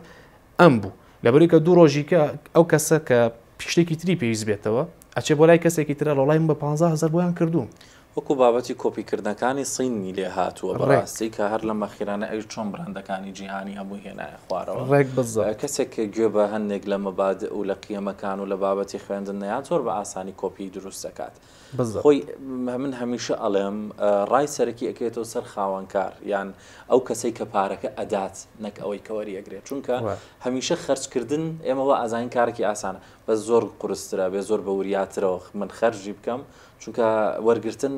ئەم بوو لەبەرئەوەی کە دوو ڕۆژی کە ئەو کەسە کە شتێکی تری پێویست بێتەوە ئەچێ بۆ لای کەسێکی ترە ڵۆڵای من بە 15000 بۆیان کردووم. وەکو بابەتی کۆپی کردنەکانی صینی لێ هاتووە بەڕاستی کە هەر لەم ئەخیرانە ئەویش چۆن براندەکانی جیهانی هەمووی هێنایە خوارەوە. ڕێک بالضبط. کەسێک کە گوێ بە هەندێک لە مەبادئ و لە قیەمەکان و لە بابەتی خوێندن نەیات زۆر بە ئاسانی کۆپی دروست دەکات. بالضبط. خۆی من هەمیشە ئەڵێم ڕای سەرەکی ئەکەوێتەوە سەر خاوەنکار یان ئەو کەسەی کە پارەکە ئەدات نەک ئەوەی کە وەری ئەگرێت چونکە هەمیشە خەرجکردن ئێمە وا ئەزانین کارێکی ئاسانە بەس زۆر قورسترە بێ زۆر بە وریاترەوە من خەرجی بکەم چونکە وەرگرتن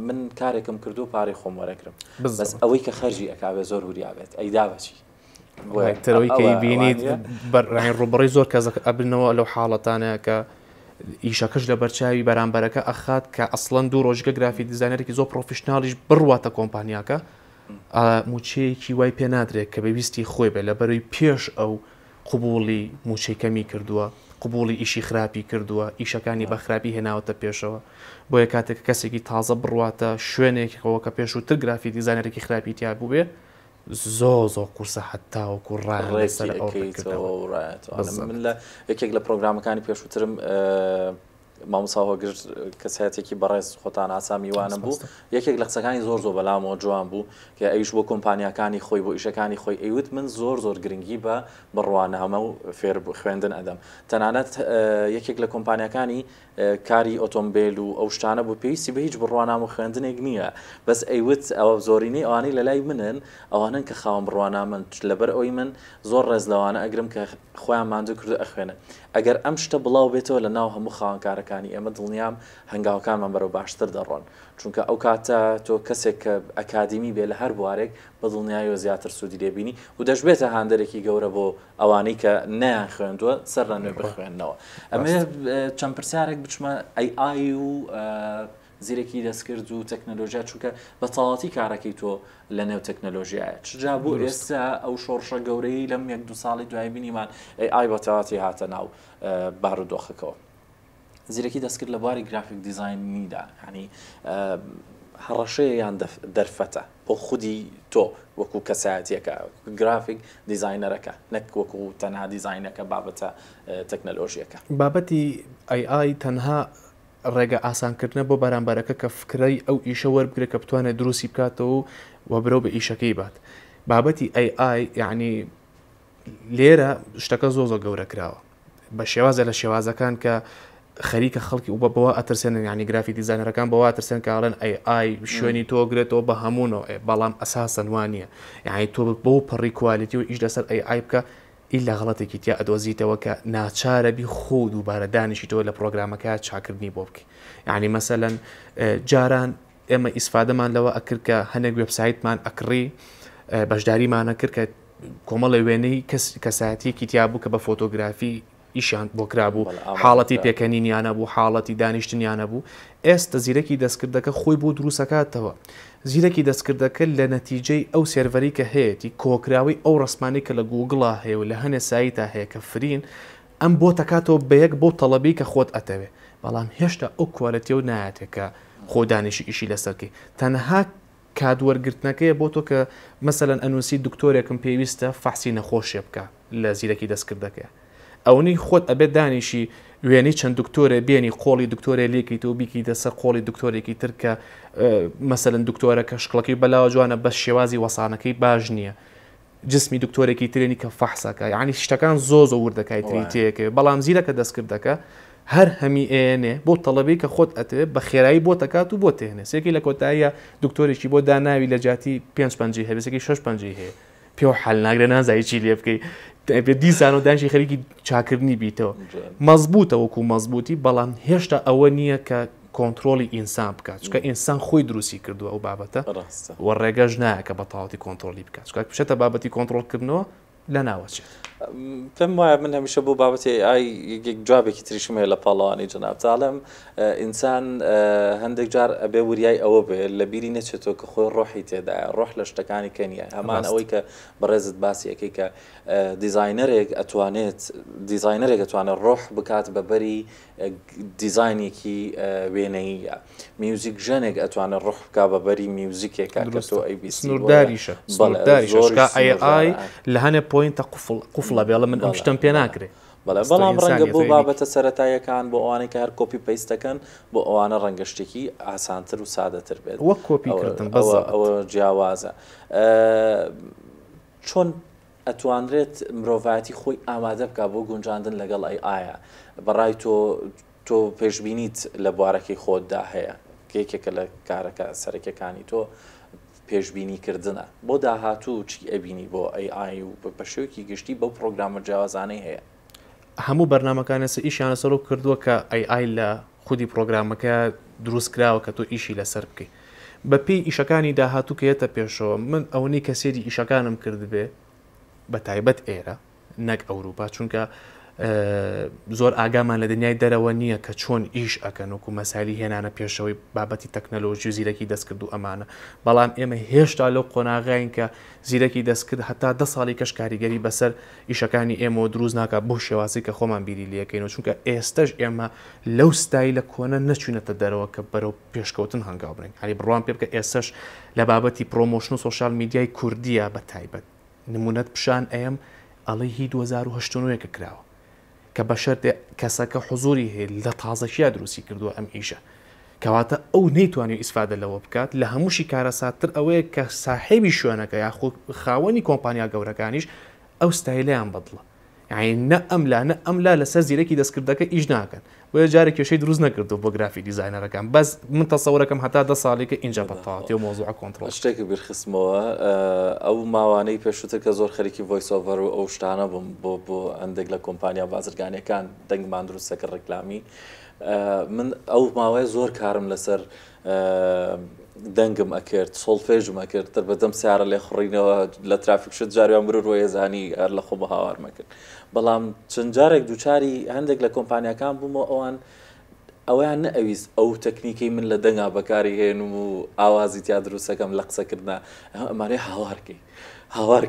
من کارێکم کردو پارەی خۆم وەرەگرم بەس ئەوەی کە خەرجی ئەکا بێ زۆر وریا بێت ئەیدا بەچی ترەوەی کە بینیت ڕوبڕی زۆر کەس ئەبنەوە لەو حاڵەتانە کە ئیشەکەش لە بەرچاوی بەرامبەرەکە ئەخات کە ئەسڵەن دوو ڕۆژگە graphic designer ێکی زۆر professional یش بڕواتە کۆمپانیاکە موچەیەکی وای پێ نادرێت کە بەویستی خۆی بێت لەبەرەوەی پێش ئەو قبوڵی موچەی کەمی کردووە قبوڵی ئیشی خراپی کردووە ئیشەکانی بە خراپی هێناوەتە پێشەوە بۆیە کاتێک کەسێکی تازە بڕواتە شوێنێکەوە کە پێشووتر graphic designer ێکی خراپی تیا بووبێ زۆر زۆر قورسە هەتاوەکو ڕایان لەسەر ئەو ڕێکەوە و ڕایەتەوە من لە یەکێک لە پرۆگرامەکانی پێشووترم مامۆستا هۆگر کەسایەتێکی بەڕێز خۆتان ئاسا میوانم بوو یەکێک لە قسەکانی زۆر زۆر بەلامەوە جوان بوو کە ئەویش بۆ کۆمپانیاکانی خۆی بۆ ئیشەکانی خۆی ئەیوت من زۆر زۆر گرنگی بە بڕوانامە و فێر خوێندن ئەدەم تەنانەت یەکێک لە کۆمپانیاکانی کاری ئۆتۆمبێل و ئەو شتانە بوو پێویستی بە هیچ بڕوانامە و خوێندنێک نییە بەس ئەیوت ئەوە زۆرینەی ئەوانەی لە لای منن ئەوانەن کە خاوەن بڕوانامەن لەبەر ئەوەی من زۆر ڕێز لەوانە ئەگرم کە خۆیان ماندوو کردو ئەخوێنن ئەگەر ئەم شتە بڵاو بێتەوە لە ناو هەموو خاوەنکارەکانی ئێمە دڵنیام هەنگاوەکانمان بەرەو باشتر دەڕۆن چونکە ئەو کاتە تۆ کەسێک کە ئەکادیمی بێ لە هەر بوارێک بە دڵنیاییەوە زیاتر سوودی لێ بینی و دەشبێتە هاندەرێکی گەورە بۆ ئەوانەی کە نەیان خوێندووە سەر لە نوێ بخوێندنەوە. ئەمەوێ چەند پرسیارێک بچمە ئەی ئای و زیرەکی دەستکرد و تەکنەلۆژیا چونکە بە تەواوەتی کارەکەی تۆ لە نێو تەکنەلۆژیایە چ جا بۆ ئێستا ئەو شۆڕشە گەورەی لەم یەک دوو ساڵی دوای بینیمان ئەی ئای بە تەواوەتی هاتە ناو بارودۆخەکەوە. زیرەکی دەستکرد لە بواری graphic design یدا یانی هەڕەشەیە یان دەرفەتە بۆ خودی تۆ وەکو کەسایەتیەکە graphic designer ەکە نەک وەکو تەنها دیزاینەکە بابەتە تەکنەلۆژیەکە. بابەتی AI تەنها ڕێگە ئاسانکردنە بۆ بەرامبەرەکە کە فکرەی ئەو ئیشە وەربگرێت کە بتوانێت دروستی بکاتەوە و برەو بە ئیشەکەی بات. بابەتی AI یعنی لێرە شتەکە زۆر زۆر گەورە کراوە بە شێوازە لە شێوازەکان کە خەریکە خەڵکی و بەوە ئەترسێنن ینی graphic designer ەکان بەوە ئەترسێن کە ئەڵێن AI شوێنی تۆ گرێتەوە بە هەموو نەوعێ بەڵام ئەساسەن وا نییە یعنی تۆ بەو پەڕی quality و ئیش لەسەر AI بکە ئیلا غەڵەتێکی تیا ئەدۆزیتەوە کە ناچارە بی خۆو دووبارە دانیشیتەوە لە پڕۆگرامەکە چاکردنی بۆ بکەی یعنی مەسەلەن جاران ئێمە ئیسفادەمان لەوە ئەکرد کە هەنێک وێبسایتمان ئەکڕی بەشداریمان ئەکرد کە کۆمەڵێ وێنەی کەس کەسایەتیەکی تیا بوو کە بە فۆتۆگرافی ئیشیان بۆ کرابوو حاڵەتی پێکەنینیانە بوو حاڵەتی دانیشتنیانە بوو ئێستە زیرەکی دەستکردەکە خۆی بۆ دروستەکاتەوە زیرەکی دەستکردەکە لە نەتیجەی ئەو سێرڤەری کە هەیەتی کۆکراوەی ئەو ڕسمانەی کە لە گوگڵا هەیە و لە هەنێ سایتا هەیە کە free ن ئەم بۆ تەکاتەوە بە یەک بۆ تەڵەبی کە خۆت ئەتەوێ بەڵام هێشتا ئەو quality ە و نایەتێ کە خۆ دانیشی ئیشی لەسەر کەی تەنها کات وەرگرتنەکەیە بۆ تۆ کە مەسەلەن ئەنوسی دکتۆرێکم پێویستە فەحسی نەخۆشێ بکا لە زیرەکی دەستکردەکەیا ئەونەی خۆت ئەبێت دانیشی وێنەی چەند دکتۆرێ بێنی قۆڵی دکتۆرێ لێکەیتەوە بیکەیتە سەر قۆڵی دکتۆرێکی تر کە مەسەلەن دکتۆرەکە شکڵەکەی بەلاوە جوانە بەس شێوازی وەسانەکەی باش نییە جسمی دکتۆرێکی ترێنی کە فەحسەکە یعنی شتەکان زۆ زۆ وردەکای تری تێکەوێ بەڵام زیرەکە دەستکردەکە هەر هەمی ئێنێ بۆ تەڵەبەی کە خۆت ئەتەوێ بە خێرایی بۆ تەکات و بۆ تێنێ سێکی لە کۆتاییە دکتۆرێکی بۆ داناوی لە جیاتی پێنج پەنجەی هەبێ سێکی شەش پەنجەی هەیە پێوە حل ناگرێ نازانی چی لێ بکەی دیسان و دانشی خەریکی چاکردنی بیتەوە مەزبوتە وەکو مەزبوتی بەڵام هێشتا ئەوە نییە کە کۆنتترۆلی ئینسان بکات چکە ئینسان خۆی دروستی کردو ئەو بابەتە و ڕێگەش نایە کە بە تەواوەتی کۆنتترۆلی بکات چکە بچێتە بابەتی کۆنتترۆلکردنەوە لەناوەچێت. پێم وایە من هەمیشە بۆ بابەتی AI جوابێکی تریشم هەیە لە پاڵەوانی جەنابت ئەڵێم ئینسان هەندێک جار ئەبێ وریای ئەوە بێ لە بیری نەچێتەوە کە خۆی ڕۆحی تێدایە ڕۆح لە شتەکانی کە نییە هەمان ئەوەی کە بەڕێزت باسی ئەەکەی کە دیزاینەرێک ئەتوانێت دیزاینەرێک ئەتوانێت ڕۆح بکات بە بەری دیزاینێکی وێنەییە میوزیک ژەنێک ئەتوانێت ڕۆح بکا بە بەری میوزیکێکە کە تۆ ئەیبیستی سنوورداریشە سنوورداریشە چونکە AI لە هەنێ point ە قوفڵ قوفڵە بێڵە من ئەم شتەم پێ ناکرێ بەڵێ بەڵام ڕەنگە بۆ بابەتە سەرەتاییەکان بۆ ئەوانەی کە هەر copy paste دەکەن بۆ ئەوانە ڕەنگە شتێکی ئاسانتر و سادەتر بێت وەک کۆپی کردن بەزەبت ئەوە جیاوازە چۆن ئەتوانرێت مرۆڤایەتی خۆی ئامادە بکا بۆ گونجاندن لەگەڵ AI ئایا بەڕای تۆ تۆ پێشبینیت لە بوارەکەی خۆتدا هەیە کە یەکێکە لە کارەکە سەرەکیەکانی تۆ پێشبینی کردنە بۆ داهاتوو چی ئەبینی بۆ AI و بە شێوەیەکی گشتی بەو پڕۆگرامە جیاوازانەی هەیە؟ هەموو بەرنامەکان ئێستا ئیشیان لەسەر ئەو کردووە کە AI لە خودی پڕۆگرامەکە دروست کراوە کە تۆ ئیشی لەسەر بکەی بە پێی ئیشەکانی داهاتوو کە یەتە پێشەوە من ئەوەنەی کە سێری ئیشەکانم کردبێ بە تایبەت ئێرە نەک ئەوروپا چونکە زۆر ئاگامان لە دنیای دەرەوە نییە کە چۆن ئیش ئەکەن وەکو مەسایلی هێنانە پێشەوەی بابەتی تەکنەلۆژی و زیرەکی دەستکرد و ئەمانە بەڵام ئێمە هێشتا لەو قۆناغین کە زیرەکی دەستکرد هەتا دە ساڵی کەش کاریگەری بەسەر ئیشەکانی ئێمەوە دروست ناکات بەو شێوازەی کە خۆمان بیری لێکەینەوە چونکە ئێستەش ئێمە لەو ستایلە کۆنە نەچوینەتە دەرەوە کە بەرەو پێشکەوتن هەنگاو بنێین هەری بڕوام پێ بکە ئێستەش لە بابەتی promotion و social media ی کوردیە بە تایبەت نمونەت پیشان ئەیەم ئەڵێی هی 2008 و نۆ کە کراوە کە بە شەرتێ کەسەکە حزوری هەیە لە تازەکیا دروستی کردووە ئەم ئیشە کەواتە ئەو نەیتوانی ئیسفادە لەوە بکات لە هەمووشی کارەساتتر ئەوەیە کە ساحێبی شوێنەکە یاخود خاوەنی کۆمپانیا گەورەکانیش ئەو ستایلەیان بەدڵە یانی نە ئەم لا نە ئەم لا لەسەر زیرەکی دەستکردەکە ئیش ناکەن بۆیە جارێک کێشەی دروست نەکردو بۆ graphic designer ەکان بەس من تەسەورەکەم هەتا دە ساڵیکە ئینجا بە تەواوەتی ئەو مەوزوعە کۆنتڕۆڵ شتێکت بیرخستمەوە ئەو ماوانەی پێشووتر کە زۆر خەریکی voice over و ئەو شتانە بووم بۆ بۆ هەندێک لە کۆمپانیا بازرگانیەکان دەنگمان دروست دەکرد ڕیکلامی من ئەو ماوەیە زۆر کارم لەسەر دەنگم ئەکرد سۆڵفێژم ئەکرد تر بەدەم سیارە لێخوڕینەوە لە ترافیک شت جاریان مرور وەیەزانی هەر لە خۆمە هاوارمە کرد بەڵام چەند جارێک دووچاری هەندێک لە کۆمپانیاکان بوومەوە ئەوان ئەویان نەئەویست ئەو تەکنیکەی من لە دەنگا بەکاری هێنم و ئاوازی تیا دروستەکەم لە قسەکردنا ئەمانەی هاوارکەی هاوار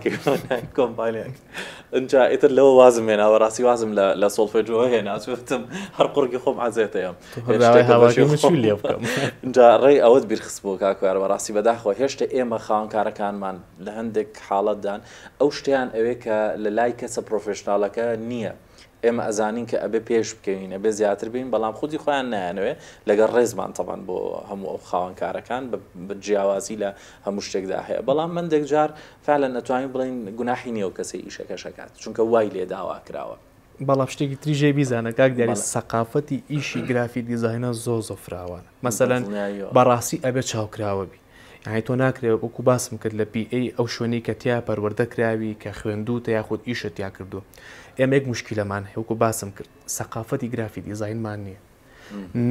کۆمپانیاک ئینجا ئیتر لەوە وازم هێنا بەڕاستی وازم لە سۆڵفێجەوە هێنا چوتم هەر قوڕگی خۆم عەزێتەیەم لێ بکەم اینجا ڕێی ئەوەت بیرخستبوو کاکوار بەڕاستی بەداخەوە هێشتا ئێمە خاوەنکارەکانمان لە هەندێک حاڵەتدان ئەو شتیان ئەوێ کە لە لای کەسە professional ەکە نییە ئێمە ئەزانین کە ئەبێ پێش بکەوین ئەبێ زیاتر بین بەڵام خودی خۆیان نایانەوێ لەگەڵ ڕێزمان تەبان بۆ هەموو ئەو خاوەن کارەکان بە جیاوازی لە هەموو شتێکدا هەیە بەڵام مندێک جار فعلا ئەتوانین بڵێین گوناحی نییە و کەسەی ئیشەکەش ئەکات چونکە وای لێ داوا کراوە. بەڵام شتێکی تریش هەیە بیزانە کاک دیاری سەقافەتی ئیشی graphic designer زۆر زۆر فراوانە مەسەلەن بەڕاستی ئەبێ چاوکراوە بی. یانی تۆ ناکرێ وەکو باسم کرد لە بیئەی ئەو شوێنەی کە تیا پەروەردە کراوی کە خوێندووتە یاخود ئیشت تیا کردووە. ئێمە یەک موشکیلەمان هەیە وەکو باسم کرد سەقافەتی گرافی دیزاینمان نییە.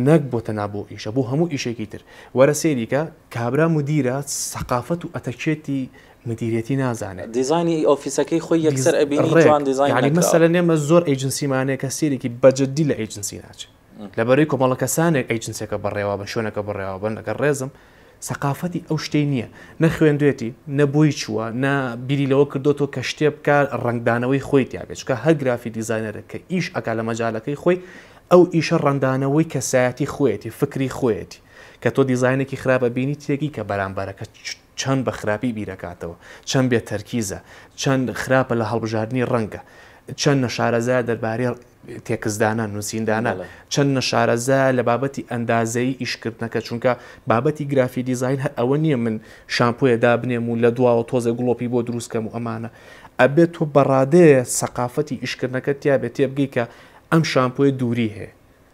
نەک بۆ تەنها بۆ ئیشە بۆ هەموو ئیشێکی تر. وەرە سەیری کە کابرا مدیرە سەقافەت و ئەتەکێتی مدیرێتی نازانێت. دیزاینی ئۆفیسەکەی خۆی یەکسەر ئەبینی جوان دیزاین نەکراوە. یانی مەسەلەن ئێمە زۆر ئەیجنسیمان هەیە کە سەیرێکی بە جدی لە ئەیجنسی ناچێت. لەبەرەی کۆمەڵە کەسانێک ئەیجنسیەکە بەڕێوە بن شوێنەکە بەڕێوە بن لەگەڵ ڕێزم سەقافەتی ئەو شتەی نییە نە خوێندوێتی نە بۆی چووە نە بیری لەوە کردۆتەوە کە شتێ بکە ڕەنگدانەوەی خۆی تیابێت چونکە هەر گرافی دیزاینەرێک کە ئیش ئەکا لە مەجالەکەی خۆی ئەو ئیشە ڕەنگدانەوەی کەسایەتی خۆیەتی فکری خۆیەتی کە تۆ دیزاینێکی خراپ ئەبینی تێگی کە بەرامبەرەکە چەند بە خراپی بیرەکاتەوە چەند بێ تەرکیزە چەند خراپە لە هەڵبژاردنی ڕەنگە چەند نەشارەزایە دەربارەی تێکستدانان، نووسیندانان، چەند نەشارەزایە لە بابەتی ئەندازەیی ئیشکردنەکە، چونکە بابەتی گرافی دیزاین هەر ئەوە نییە من شامپۆیە دابنێم و لە دواوە تۆزێ گڵۆپی بۆ دروست کەم و ئەمانە. ئەبێت تۆ بە ڕادەیە سەقافەتی ئیشکردنەکەت تیا بێت تێبگەی کە ئەم شامپۆیە دووری هەیە،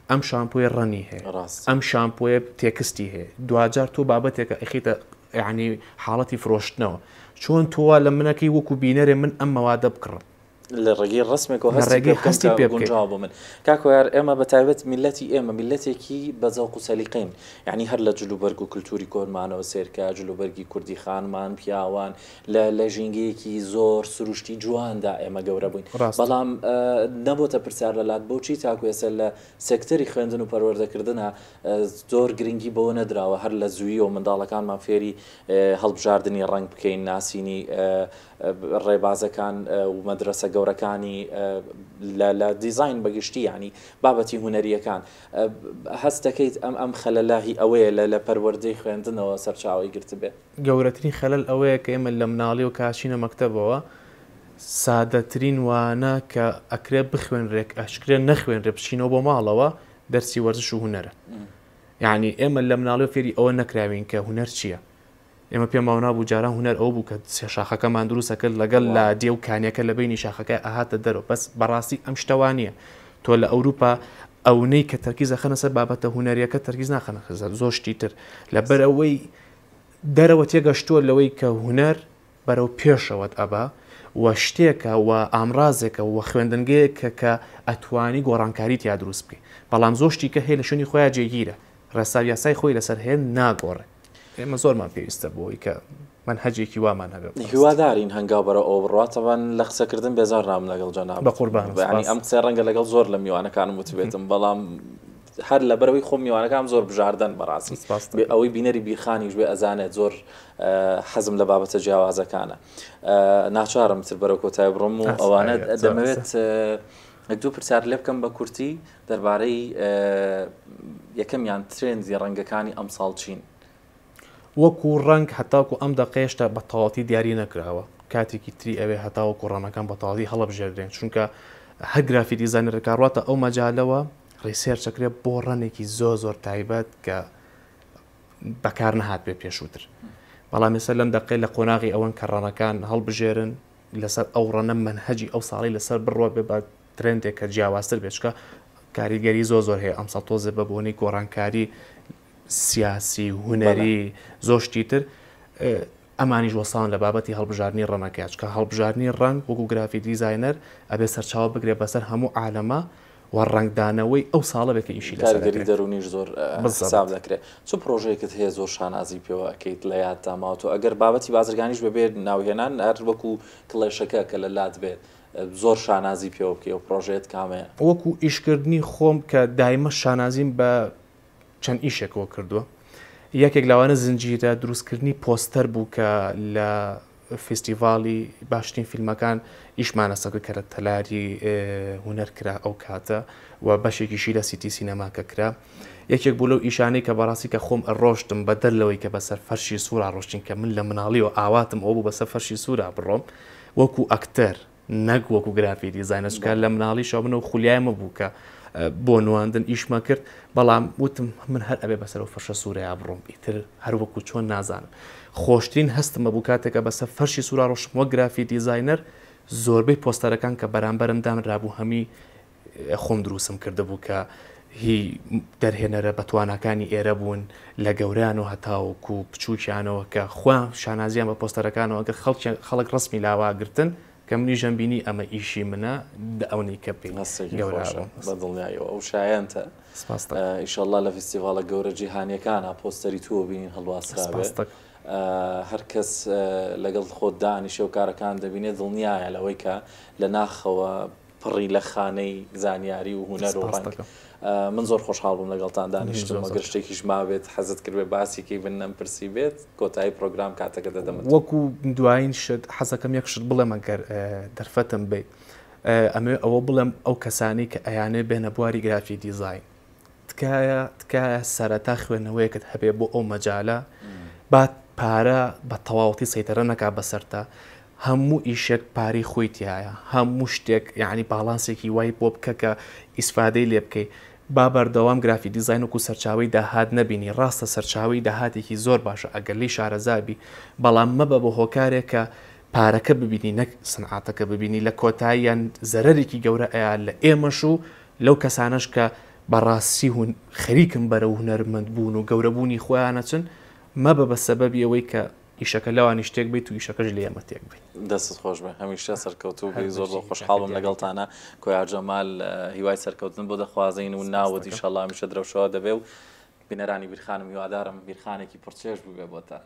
ئەم شامپۆیە ڕەنی هەیە، ئەم شامپۆیە تێکستی هەیە، دواجار تۆ بابەتێکە ئەخیتە یانی حاڵەتی فرۆشتنەوە، چۆن تۆ وا لە منەکەی وەکو بینەرێ من ئەم مەوادە بکڕم؟ لە ڕێگەی ڕەسمێکەوە هەستی پێ بکەم کە گونجاوە بۆ من. کاک هۆیار ئێمە بە تایبەت میللەتی ئێمە میللەتێکی بە زەوق و سەلیقەین یانی هەر لە جلوبەرگ و کلتوری کۆنمانەوە سێرکە جلوبەرگی کوردی خانمان پیاوان لە لە ژینگەیەکی زۆر سروشتی جواندا ئێمە گەورە بووین بەڵام نەبۆتە پرسیار لە لات بۆچی تاکو ئێستا لە سێکتەری خوێندن و پەروەردەکردنا زۆر گرنگی بەوە نەدراوە هەر لە زوویەوە منداڵەکانمان فێری هەڵبژاردنی ڕەنگ بکەین ناسینی ڕێبازەکان و مەدرەسە گەورەکانی لە دیزاین بە گشتی یانی بابەتی هونەرییەکان هەست دەکەیت ئەم ئەم خەلەلە هی ئەوەیە لە لە پەروەردەی خوێندنەوە سەرچاوەی گرتبێ؟ گەورەترین خەلەل ئەوەیە کە ئێمە لە مناڵیەوە کە ئەچینە مەکتەبەوە سادەترین وانە کە ئەکرێ بخوێنرێ ئەشکرێ نەخوێنرێ بچینەوە بۆ ماڵەوە دەرسی وەرزش و هونەرە یعنی ئێمە لە مناڵیەوە فێری ئەوە نەکراوین کە هونەر چییە ئێمە پێمان وابوو جاران هونەر ئەوە بوو کە سێ شاخەکەمان دروست ئەکرد لەگەڵ لادێ و کانیەکە لە بەینی شاخەکە ئەهاتە دەرەوە بەس بەڕاستی ئەم شتە وا نییە تۆ لە ئەوروپا ئەونەی کە تەرکیز ئەخەنە سەر بابەتە هونەریەکە تەرکیز ناخەنە سەر زۆر شتی تر لەبەر ئەوەی دەرەوە تێگەشتووە لەوەی کە هونەر بەرەو پێشەوەت ئەبا و شتێکە و ئامرازێکە و خوێندنگەیەکە کە ئەتوانی گۆڕانکاری تیا دروست بکەی بەڵام زۆر شتی کە هەیە لە شوێنی خۆیان جێگیرە ڕێسا و یاسای خۆی لەسەر هەیە ناگۆڕێ. ئێمە زۆرمان پێویستە بۆ ئەوەی کە مەنهەجێکی وامان هەبێ بەڕاستی. هیوادارین هەنگاو بەرەو ئەوە بڕوات. تەبعەن لە قسەکردن بێزار نابم لەگەڵ جەنابت. بەقوربانم یانی سوپاس. ئەم قسەیە ڕەنگە لەگەڵ زۆر لە میوانەکانم وتبێتم بەڵام هەر لەبەرئەوەی خۆم میوانەکانم زۆر بژاردەن بەڕاستی. سوپاست بێ دەکەم. ئەوەی بینەری بیرخانیش بێ ئەزانێت زۆر حەزم لە بابەتە جیاوازەکانە. ناچارم تر بەرەو کۆتایی بڕۆم و ئەوانە ئاساییە زۆر دەمەوێت ئاسایە. یەک دوو پرسیار لێ بکەم بە کورتی دەربارەی یەکەمیان ترێندی ڕەنگەکانی ئەمساڵ چین؟ وەکو ڕەنگ هەتاکو ئەم دەقەیە هێشتا بە تەواوەتی دیاری نەکراوە، کاتێکی تری ئەوێ هەتاوەکو ڕەنگەکان بە تەواوەتی هەڵبژێردرێن، چونکە هەر گرافی دیزاینەرێک کە ڕواتە ئەو مەجالەوە research ئەکرێت بۆ ڕەنگێکی زۆر زۆر تایبەت کە بەکار نەهاتبێ پێشووتر، بەڵام ئێستا لەم دەقەی لە قۆناغی ئەوەن کە ڕەنگەکان هەڵبژێرن لەسەر ئەو ڕەنە مەنهەجی ئەو ساڵی لەسەر بڕوا بێ بە ترێندێک کە جیاوازتر بێت، چونکە کاریگەری زۆر زۆر هەیە ئەمساڵ تۆزێ بە بۆنەی گۆڕانکاری سیاسی هونەری زۆر شتی تر ئەمانیش وەساون لە بابەتی هەڵبژاردنی ڕەنەکە چکە هەڵبژاردنی ڕەنگ وەکو گرافی دیزاینەر ئەبێ سەرچاوە بگرێ بەسەر هەموو عالەمە و ڕەنگدانەوەی ئەو ساڵە بێت کە ئیشی لەسەر کاریگەری دەروونیش زۆر حساب دەکرێت. چ پرۆژەیەکت هەیە زۆر شانازی پێوە ئەکەیت لە یادتا ماوەتەوە ئەگەر بابەتی بازرگانیش بەبێ ناوهێنان هەر وەکو کڵێشەکە کە لە لات بێت زۆر شانازی پێوە بکەی ئەو پرۆژەیەت کامەیە؟ وەکو ئیشکردنی خۆم کە دایمە شانازیم بە چەند ئیشێکەوە کردووە یەکێک لەوانە زنجیرە دروستکردنی پۆستەر بوو کە لە فیستیڤاڵی باشترین فیلمەکان ئیشمان لەسەر کرد کە لە تەلاری هونەر کرا ئەو کاتە و بەشێکیشی لە سیتی سینەماکە کرا یەکێک بوو لەو ئیشانەی کە بەڕاستی کە خۆم ئەڕۆشتم بەدەر لەوەی کە بەسەر فەرشی سوورا ڕۆشتین کە من لە مناڵیەوە ئاواتم ئەوە بوو بەسەر فەرشی سوورا بڕۆم وەکو ئەکتەر نەک وەکو گرافی دیزاینەر چونکە لە مناڵیشەوە من ئەو خولیایەمە بوو کە بۆ نواندن ئیشمە کرد بەڵام وتم من هەر ئەبێ بەسەر ئەو فەرشە سوورەیا بڕۆم ئیتر هەر وەکو چۆن نازانم خۆشترین هەستمە بوو کاتێکە بەسەر فەرشی سوورا ڕۆشتم وەک گرافی دیزاینەر زۆربەی پۆستەرەکان کە بەرامبەرم دانرابوو هەمی خۆم دروستم کردبوو کە هی دەرهێنەرە بەتواناکانی ئێرە بوون لە گەورەیان و هەتاوەکو بچووکیانەوە کە خۆیان شانازیان بە پۆستەرەکانەوە کرد خەڵکیان خەڵک ڕەسمی لاوا گرتن کە منیشم بینی ئەمە ئیشی منە دە ئەونەی کە پێی هەستێکی گەورە خۆشە بووم. بە دڵنیاییەوە ئەو شایەنتە سپاست دەکەم. ئیشەڵڵا لە فیستیڤاڵە گەورە جیهانیەکانا پۆستەری تۆ بینین هەڵواسرابێ سپاست دەکەم. هەر کەس لەگەڵ خۆت دانیشێ و کارەکان دەبینێ دڵنیایە لەوەی کە لە ناخەوە پڕی لە خانەی زانیاری و هونەر و سپاست ڕەنگ. دەکەم. من زۆر خۆشحاڵ بووم لەگەڵتان منیش دانیشتم زۆر ئەگەر زۆر. شتێکیش مابێت حەزت کردبێ باسی کەی بن نەمپرسی بێت کۆتایی پرۆگرام کاتەکە دەدەمە تۆ. وەکو دوایین شت حەزەکەم یەک شت بڵێم ئەگەر دەرفەتم بەی ئەمەوێ ئەوە بڵێم ئەو کەسانەی کە ئەیانەوێ بێنە بواری گرافیک دیزاین تکایە تکایە سەرەتا خوێندنەوەیەکت هەبێ بۆ ئەو مەجالە با پارە بە تەواوەتی سەیتەرە نەکا بەسەرتا هەموو ئیشێک پارەی خۆی تایە هەموو شتێک یعنی باڵانسێکی وای بۆ بکە کە ئیسفادەی لێ بکەی با بەردەوام گرافیک دیزاین وەکو سەرچاوەی داهات نەبینی ڕاستە سەرچاوەی داهاتێکی زۆر باشە ئەگەر لێی شارەزا بی بەڵام مەبە بە هۆکارێک کە پارەکە ببینی نەک سنعاتەکە ببینی لە کۆتاییان زەرەرێکی گەورە ئەیا لە ئێمەش و لەو کەسانەش کە بەڕاستی هون خەریکن بەرەو هونەرمەند بوون و گەورە بوونی خۆیان ئەچن مەبە بە سەبەبی ئەوەی کە ئیشەکە لەوانیش تێک بەیت و ئیشەکەش لە ئێمە تێک بەیت. دەستت خۆش بێ هەمیشە سەرکەوتوو هەر بی زۆر زۆر بژی خۆشحاڵ کاکە بم دیاری. لەگەڵتانا کۆیار جەمال هیوای سەرکەوتن بۆ دەخوازین و سپاست ناوت دەکەم. ئیشەڵا هەمیشە درەوشەوە دەبێ و بینەرانی بیرخانم هیوادارم بیرخانێکی پڕچێژ بووبێ بۆتان.